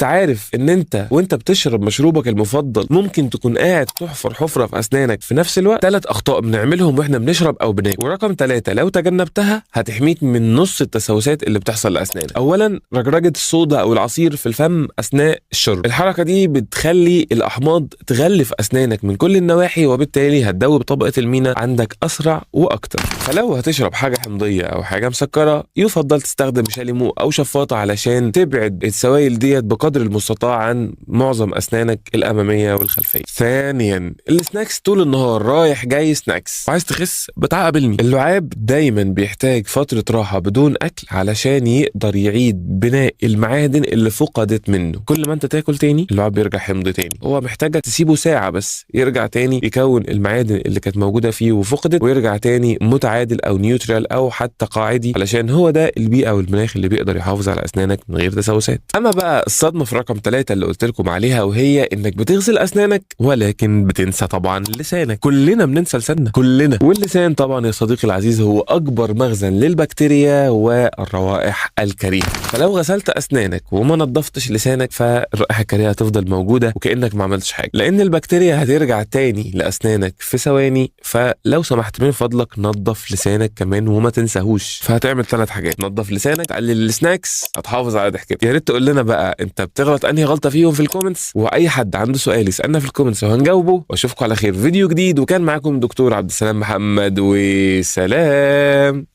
انت عارف ان انت وانت بتشرب مشروبك المفضل ممكن تكون قاعد تحفر حفره في اسنانك في نفس الوقت؟ 3 اخطاء بنعملهم واحنا بنشرب او بناكل، ورقم 3 لو تجنبتها هتحميك من نص التسوسات اللي بتحصل لاسنانك. اولا، رجرجه الصودا او العصير في الفم اثناء الشرب. الحركة دي بتخلي الاحماض تغلف اسنانك من كل النواحي، وبالتالي هتدوب طبقه المينا عندك اسرع واكتر. فلو هتشرب حاجة حمضيه او حاجة مسكره يفضل تستخدم شاليمو او شفاطه علشان تبعد السوائل ديت بقدر المستطاع عن معظم اسنانك الامامية والخلفيه. ثانيا، ال snacks طول النهار رايح جاي snacks، وعايز تخس بتعقبلني. اللعاب دايما بيحتاج فترة راحة بدون اكل علشان يقدر يعيد بناء المعادن اللي فقدت منه. كل ما انت تاكل تاني اللعاب بيرجع حمض تاني، هو محتاجك تسيبه ساعة بس يرجع تاني يكون المعادن اللي كانت موجودة فيه وفقدت، ويرجع تاني متعادل او neutral او حتى قاعدي، علشان هو ده البيئة والمناخ اللي بيقدر يحافظ على اسنانك من غير تسوسات. اما بقى الصدمة في رقم 3 اللي قلت لكم عليها، وهي انك بتغسل اسنانك ولكن بتنسى طبعا لسانك. كلنا بننسى لساننا كلنا، واللسان طبعا يا صديقي العزيز هو اكبر مخزن للبكتيريا والروائح الكريهة. فلو غسلت اسنانك وما نظفتش لسانك فالرائحه الكريهة هتفضل موجودة وكانك ما عملتش حاجة، لان البكتيريا هترجع تاني لاسنانك في ثواني. فلو سمحت من فضلك نظف لسانك كمان وما تنساهوش. فهتعمل 3 حاجات: نظف لسانك، تقلل ال snacks، هتحافظ على ضحكتك. يا ريت تقول لنا بقى انت بتغلط انهي غلطه فيهم في ال comments، واي حد عنده سؤال يسالنا في ال comments وهنجاوبه. واشوفكم على خير في فيديو جديد، وكان معاكم دكتور عبد السلام محمد، وسلام.